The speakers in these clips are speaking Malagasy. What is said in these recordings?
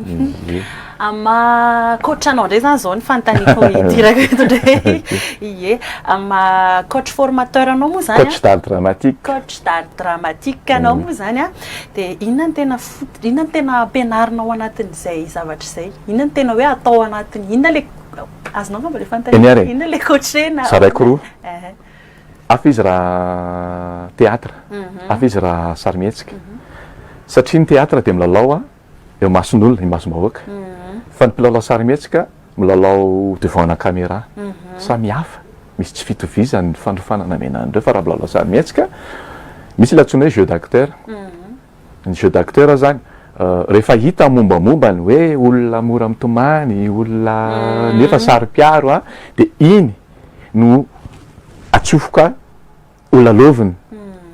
Ie. Amin'ny maha coach anao indray izany izao ny fanontaniako hidirako eto indray. Ie. Amin'ny maha coach formateur anao moa izany an. Coach d'art dramatique. Coach d'art dramatique anao moa izany an, dia inona no tena fot-, inona no tena ampianarina ao anatin'izay zavatra izay? Inona no tena hoe atao anatiny? Inona ilay, azonao angamba ilay fanontaniana? Eny ary e. Inona ilay coacher-na? Zaraiko roa. Ehe. Hafa izy raha théâtre, hafa izy raha sarimihetsika. Satria ny théâtre dia milalao an. eo imason'olona, imasom-bahoaka. Fa ny mpilalao sarimihetsika milalao devant ana caméra. Samy hafa, misy tsy fitovizany ny fanofanana omena an'ireo fa raha milalao sarimihetsika, misy ilay antsoina hoe jeu d'acteur. Ny jeu d'acteur zany, rehefa hita mombamomba ny hoe olona mora mitomany, olona nefa saro-piaro an, dia iny no atsofoka ho lalaovina,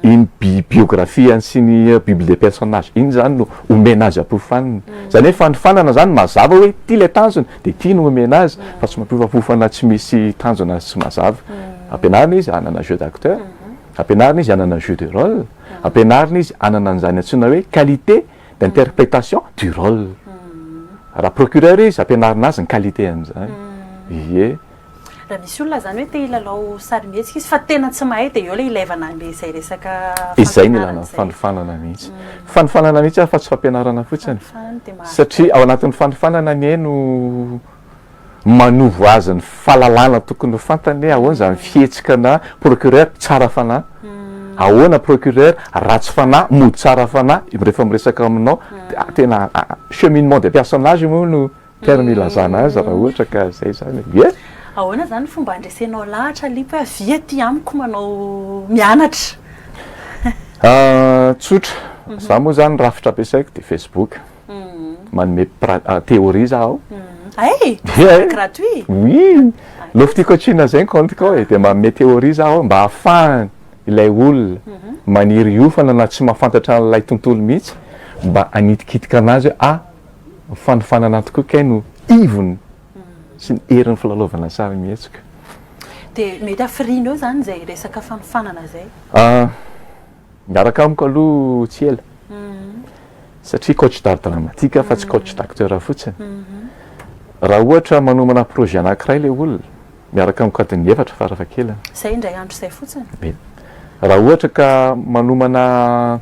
iny bi-biographie-ny sy ny bible des personnages iny zany no omena azy ampofanina. Zany hoe fanofanana zany mazava hoe ity ilay tanjona dia ity no omena azy fa tsy mampiofampofana tsy misy tanjona sy tsy mazava. Ampianarina izy hanana jeu d'acteur, ampianarina izy hanana jeu de role, ampianarina izy hanana an'izany antsoina hoe qualité d'interprétation du role. Raha procureur izy ampianarina azy ny qualité an'izany. Ie. Raha misy olona zany hoe te hilalao sarimihetsika izy fa tena tsy mahay dia eo ilay ilaivana an'ilay izay resaka Izay no ilana fampianarana izay. fanofanana mihitsy. Fanofanana mihitsy ary fa tsy fampianarana fotsiny. Fanofanana dia mahavita. Satria ao anatin'ny fanofanana anie no manovo azy ny fahalalana tokony ho fantany hoe ahoana izany fihetsika na procureur tsara fanahy, ahoana procureur ratsy fanahy mody tsara fanahy rehefa miresaka aminao, tena cheminement des personnages moa no Terme ilazana azy raha ohatra ka zay zany e. Ie! Ahoana zany ny fomba andresenao lahatra Lipo hoe avia aty amiko manao mianatra? Tsotra, za moa zany rafitra ampiasaiko dia Facebook. Manome théorie za ao. Hay! Ie! Gratuit? Oui! Lofty Coaching zay ny compte-ko ao e, dia manome théorie za ao mba ahafahany ilay olona maniry hiofana na tsy mahafantatra an'ilay tontolo mihitsy mba hanitikitika anazy hoe ah! Ny fanofanana tokoa kay no ivony sy ny herin'ny filalaovana sarimihetsika. Dia mety hafiriana eo izany izay resaka fanofanana izay? Miaraka amiko aloha tsy ela. Satria coach d'art dramatique aho fa tsy coach d'acteur fotsiny. Raha ohatra manomana projet anankiray ilay olona, miaraka amiko adiny efatra farafahakeliny. Izay indray andro izay fotsiny? Ie. Raha ohatra ka manomana.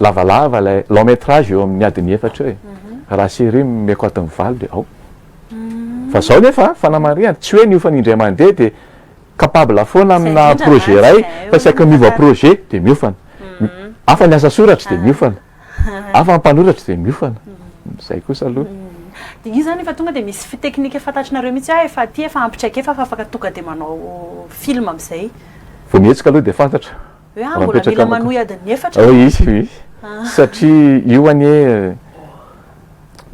Lavalava ilay long métrage eo amin'ny adiny efatra eo e. Raha série omeko adiny valo dia ao. Fa zao nefa fanamarihana, tsy hoe niofana indray mandeha dia capable foana amina projet iray fa isaky ny miova projet dia miofana. Hafa ny asa soratra dia miofana, hafa ny mpanoratra dia miofana. Zay kosa aloha. Dia io zany efa tonga dia misy teknika fantatrinareo mihitsy hoe efa aty efa ampy traikefa fa afaka tonga dia manao film amin'izay. Vao mihetsika aloha dia fantatra. Hoe ah mbola mila manohy adin'ny efatra. Oui, oui. Satria io anie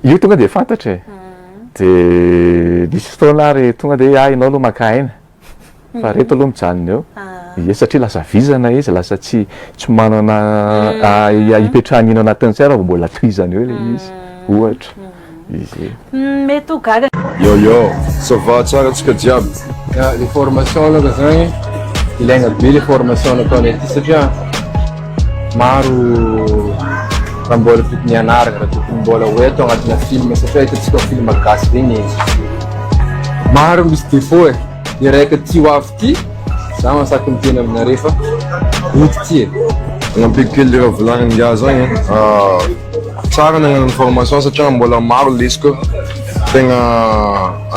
io tonga dia fantatra e. Dia nisy fotoana ary tonga dia hoe ah ianao aloha maka aina fa reto aloha mijanona eo. Ie satria lasa vizana izy, lasa tsy tsy manana hipetrahany ino anatin'ny saina raha vao mbola tohizana eo ilay izy ohatra. Izy. Mety ho gaga. Yo yo, ça va tsara tsika jiaby? Ya, le formation aloha zany ilaigna be le formation nataonay ty satria maro raha mbola tokony hianarana, raha tokony mbola ho eto agnatina film satria hitantsika film gasy regny maro misy défaut e, le raika ty ho avy ty za mahasaky miteny aminareo fa ody ty e. Anampiko kely le raha volagniny ngiahy zagny an. Tsara ny hagnano formation satria mbola maro lesoka tegna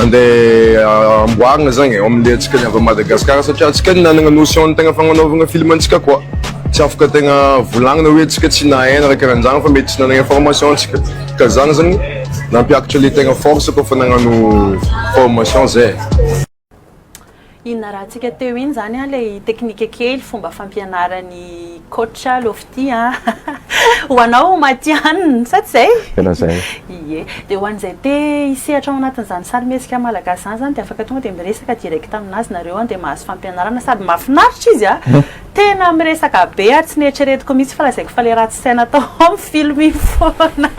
andeha amboarina zagny eo amle antsika ny avy à Madagascar satria antsika nanagna notion ny tegna fagnanaovagna film antsika koa tsy afaka tegna volagnina hoe antsika tsy nahay na raha karanjagny fa mety tsy nanagna information antsika ka zany zagny nampiakatra le tegna force kôfa nagnano formation zay. Iny narahantsika teo iny izany an, ilay teknika kely fomba fampianaran'i coach Lofty an, ho anao matihanina, sa tsy izay? Tena izay. Ie, dia ho an'izay te hisehatra ao anatin'izany sarimihetsika malagasy izany izany dia afaka tonga dia miresaka direct aminazy nareo an, dia mahazo fampianarana sady mahafinaritra izy an, tena miresaka be ary tsy neritreretiko mihitsy fa lazaiko fa ilay ratsy saina tao amin'ny film iny foana.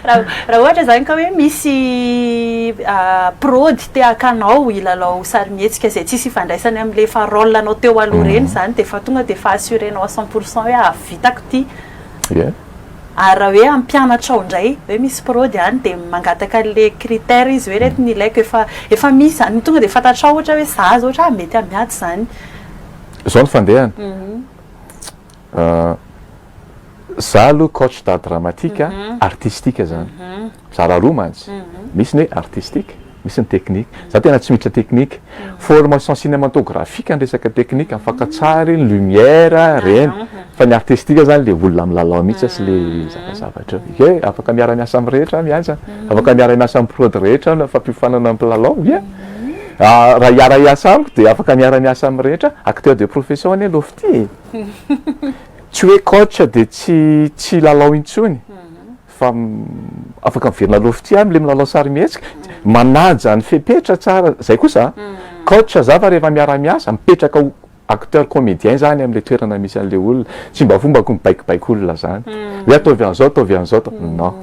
Raha ohatra izany ka hoe misy prod te haka anao hilalao sarimihetsika izay tsisy ifandraisany amin'ilay efa rôle anao teo aloha ireny izany dia efa tonga dia efa assurer-nao à 100 pour cent hoe hahavitako ity. Ie. Ary raha hoe hampianatra ao indray, hoe misy prod any dia mangataka an'le critère izy hoe ireto ny ilaiko, efa efa misy izany, tonga dia fantatrao ohatra hoe za zao ohatra ah mety hamiady izany. Izao ny fandehany, za aloha coach d'art dramatique, artistique zany, mizara roa mantsy, misy ny hoe artistique, misy ny technique, za tena tsy miditra technique, formation cinématographique ny resaka technique, ny fakantsary, ny lumière, reny, fa ny artistique zany le olona milalao mihitsy sy le zavazavatra eo, ie afaka miara miasa amin'ny rehetra aho miasa, afaka miara miasa amin'ny prod rehetra aho na fampiofanana ny mpilalao, ie, raha hiara hiasa amiko de afaka miara miasa amin'ny rehetra, acteur de profession anie Lofty e, tsy hoe coach de tsy tsy hilalao intsony. Fa afaka miverina aloha fitia amle milalao sarimihetsika, manaja ny fepetra tsara, zay kosa a, coach za fa rehefa miara miasa mipetraka ho acteur comedien zany amle toerana misy anle olona, tsy mba fombako mibaikobaiko olona zany, hoe ataovy anzao ataovy anzao atao, non,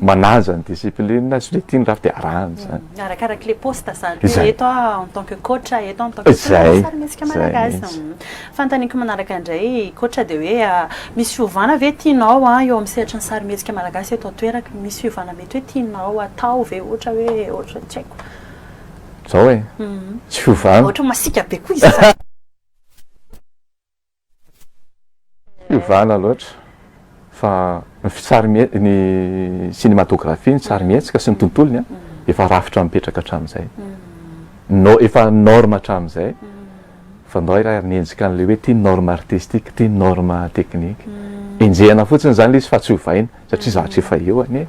manaja ny discipline sy le tiany raha de arahany zany. Arakarak'le poste zany hoe eto aho en tant que coach, eto aho en tant que mpilalao sarimihetsika malagasy. Fanontaniako manaraka indray coach dia hoe misy fiovana ve tianao eo amin'ny sehatry ny sarimihetsika malagasy eto an-toerana? Misy fiovana mety hoe tianao atao ve ohatra hoe ohatra tsy haiko. Zao e, tsy fiovana. Ohatra masiaka be koa izy zany. Fiovana loatra fa ny fisarimihe- ny cinématographie, ny sarimihetsika sy ny tontolony efa rafitra mipetraka hatramin'izay. No- efa norme hatramin'izay. Fa ndao ary hanenjika an'ilay hoe ity norme artistique, ity norme technique. Enjehina fotsiny izany ilay izy fa tsy ovaina satria zavatra efa eo anie.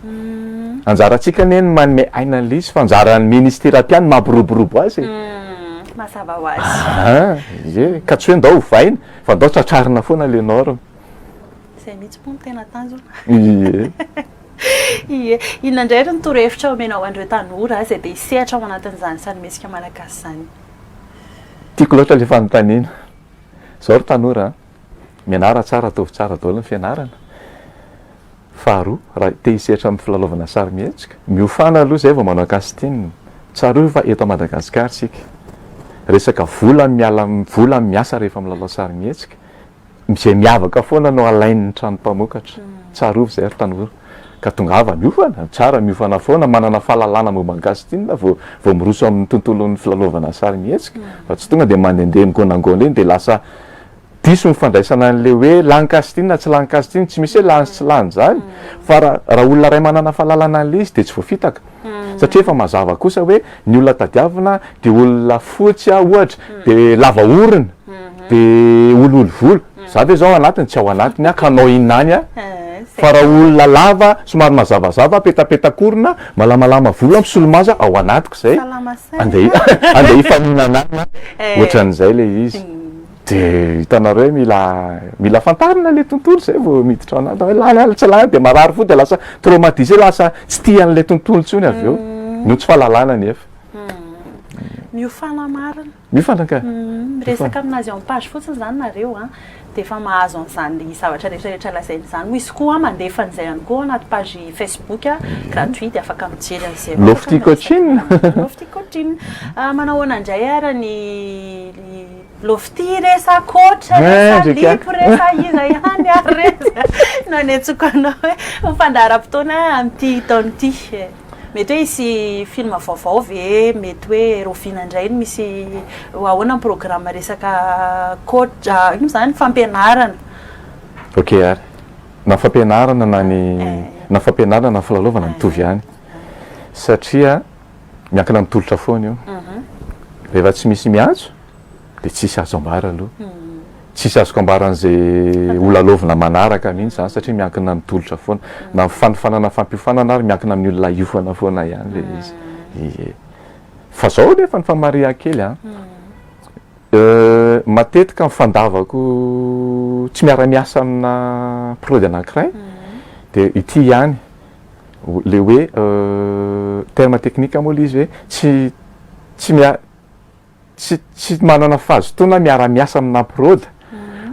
Anjarantsika anie ny manome aina an'ilay izy fa anjaran'ny ministera mpiahy ny mampiroborobo azy e. Mazava ho azy. Aa, ie, ka tsy hoe ndao ovaina fa ndao tratrarina foana ilay norme. Izay mihitsy moa no tena tanjona. Ie. Ie. Inona indray ary ny torohevitra omenao an'ireo tanora izay te hisehatra ao anatin'izany sarimihetsika malagasy izany? Tiako loatra ilay fanontaniana. Zao ry tanora a, mianara tsara, ataovy tsara daholo ny fianarana. Faharoa, raha te hisehatra amin'ny filalaovana sarimihetsika, miofàna aloha izay vao manao casting. Tsarovy fa eto Madagasikara isika. Resaka vola miala, vola miasa rehefa milalao sarimihetsika. Izay miavaka foana no alain'ny trano mpamokatra. Tsarovy izay ry tanora. Ka tongava miofana, tsara miofana foana, manana fahalalana momba ny casting vao vao miroso amin'ny tontolon'ny filalaovana sarimihetsika fa tsy tonga dia mandehandeha migonangona eny dia lasa diso ny fandraisana an'ilay hoe lany casting na tsy lany casting, tsy misy hoe lany sy tsy lany izany fa raha raha olona iray manana fahalalana an'ilay izy dia tsy voafitaka satria efa mazava kosa hoe ny olona tadiavina dia olona fotsy ohatra dia lava orona de olioly volo, za ve zao ao anatiny? Tsy ao anatiny aho ka hanao inona any aho? Fa raha olona lava, somary mazavazava, petapetak'orona, malamalama volo, misolomaso ao anatiko zay, andeha andeha hifaninana any aho, ohatran'izay le izy, de hitanareo hoe mila mila fantarina le tontolo zay vao miditra ao anatiny, hoe lany any tsy lany de marary fo de lasa traumatisé, lasa tsy tia an'le tontolo intsony avy eo, noho tsy fahalalana nefa. Miofana marina. Miofana ka. Miresaka aminazy en page fotsiny izany nareo an, dia efa mahazo an'izany zavatra rehetra rehetra lazainy izany. Moa izy koa mandefa an'izay ihany koa ao anaty page Facebook gratuit dia afaka mijery an'izay avao. Lofty Coaching. Lofty Coaching. Manao ahoana indray ary ny Lofty re sa coach re sa lipo re sa iza ihany ary re no anetsiko anao hoe mifandaharam-potoana amin'ity taona ity. Mety hoe hisy film vaovao ve? Mety hoe rahoviana indray no misy ahoana ny programme resaka coach inona moa izany fampianarana? Ok ary. Na fampianarana na ny na fampianarana na filalaovana mitovy ihany. Satria miankina amin'ny tolotra foana io. Rehefa tsy misy miantso dia tsisy azo ambara aloha. Tsisy azoko ambara an'izay ho lalaovina manaraka mihitsy izany satria miankina amin'ny tolotra foana. Na ny fanofanana fampiofanana ary miankina amin'ny olona hiofana foana ihany ilay izy. Ie. Fa izao anefa ny famarihana kely an, matetika ny fandavako tsy miara-miasa amina prod anankiray dia ity ihany, ilay hoe terme technique moa ilay izy hoe tsy tsy mia- Tsy tsy manana fahazotoana miara-miasa amina prod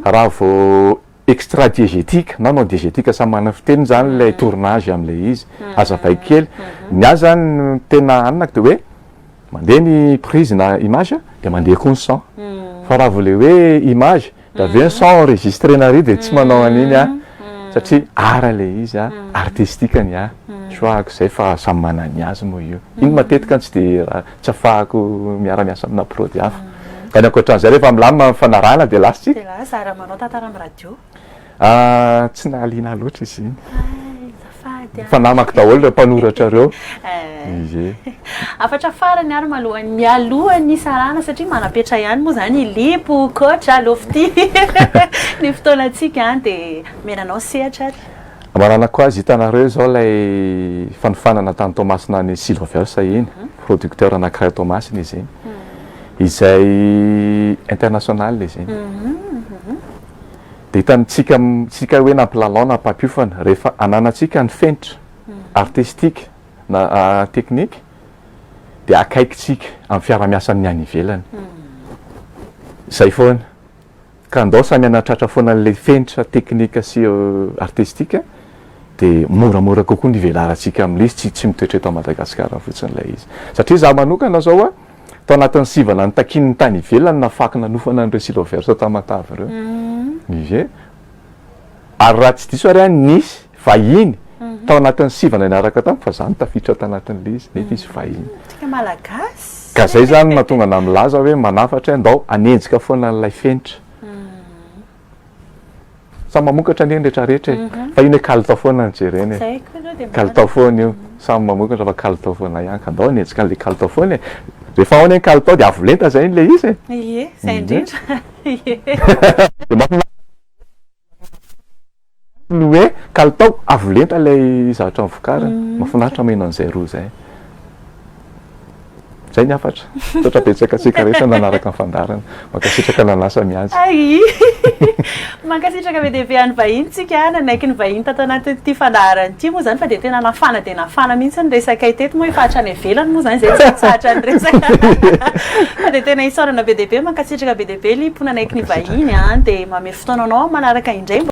raha vao extra diégétique na non diégétique samy manana fiteniny zany ilay tournage amin'ilay izy. Hazavaiko kely. Ny ahy zany ny tena anako dia hoe mandeha ny prise na image dia mandeha koa ny son. Fa raha vao ilay hoe image dia avy eo ny son enregistrena ary dia tsy manao an'iny aho. Satria art le izy a, artistique ny ahy. Choix-ko zay fa samy manana ny azy moa io. Iny matetika tsy de raha tsy afahako miara-miasa amina prod hafa. Ka ny ankoatran'izay rehefa milamina ny fanarahana de lasa tsika. De lasa ary manao tantara amin'ny radio. Ah, tsy nahaliana loatra izy iny. Ay, azafady a. Fa namako daholo ireo mpanoratra ireo. Ie. Hafatra farany ary malohan'ny mialohan'ny hisarahana satria manam-petra ihany moa izany i Lipo, Coach, Lofty ny fotoanantsika an, dia omena anao sehatra ary. Amaranako azy, hitanareo izao ilay fanofanana tany Toamasina any Silverse iny, producteur anankiray ao Toamasina izy iny, izay international izy iny. Dia hitantsika tsika hoe na mpilalao na mpampiofana, rehefa ananantsika ny fenitra artistique na technique dia akaikintsika amin'ny fiaraha-miasa amin'ny any ivelany. Izay foana. Ka andao samy hanatratra foana an'ilay fenitra teknika sy artistique dia moramora kokoa ny hivelarantsika amin'ilay izy, tsy mitoetra eto Madagasikara fotsiny ilay izy. Satria izaho manokana izao an, tao anatin'ny sivana nitakian'ny tany ivelany nafako nanofana an'ireo Silovers Tamatave ireo. Ie. Ary raha tsy diso ary aho nisy vahiny tao anatin'ny sivana niaraka tamiko fa izaho no tafiditra tanatin'ilay izy nefa izy vahiny. Tsika Malagasy. Ka zay zany no mahatonga anah milaza hoe manafatra ndao hanenjika foana an'ilay fenitra. Samy mamokatra anie ny rehetra rehetra e. Fa iny hoe kalitao foana no jerena e. Kalitao foana io. Samy mamokatra fa kalitao foana ihany ka ndao hanenjika an'ilay kalitao foana e. Rehefa ao anie ny kalitao dia avo lenta zay ilay izy e. Ie, zay indrindra. Ie. Dia mahafinaritra ny hoe kalitao avo lenta ilay zavatra novokarina. Mahafinaritra maheno an'izay roa izay. Izay ny hafatra. Misaotra betsaka antsika rehetra nanaraka ny fandaharana. Mankasitraka nanasa mihaja. Ay! Mankasitraka be dia be an'ny vahiny tsika nanaiky ny vahiny tato anatin'ity fandaharana ity moa izany fa dia tena nafana dia nafana mihitsy ny resakay teto moa efa hatrany ivelany moa izany izay tsy nitsahatra ny resaka. Fa dia tena isaorana be dia be, mankasitraka be dia be Lipo nanaiky ny vahiny an, dia mamehy fotoana anao manaraka indray.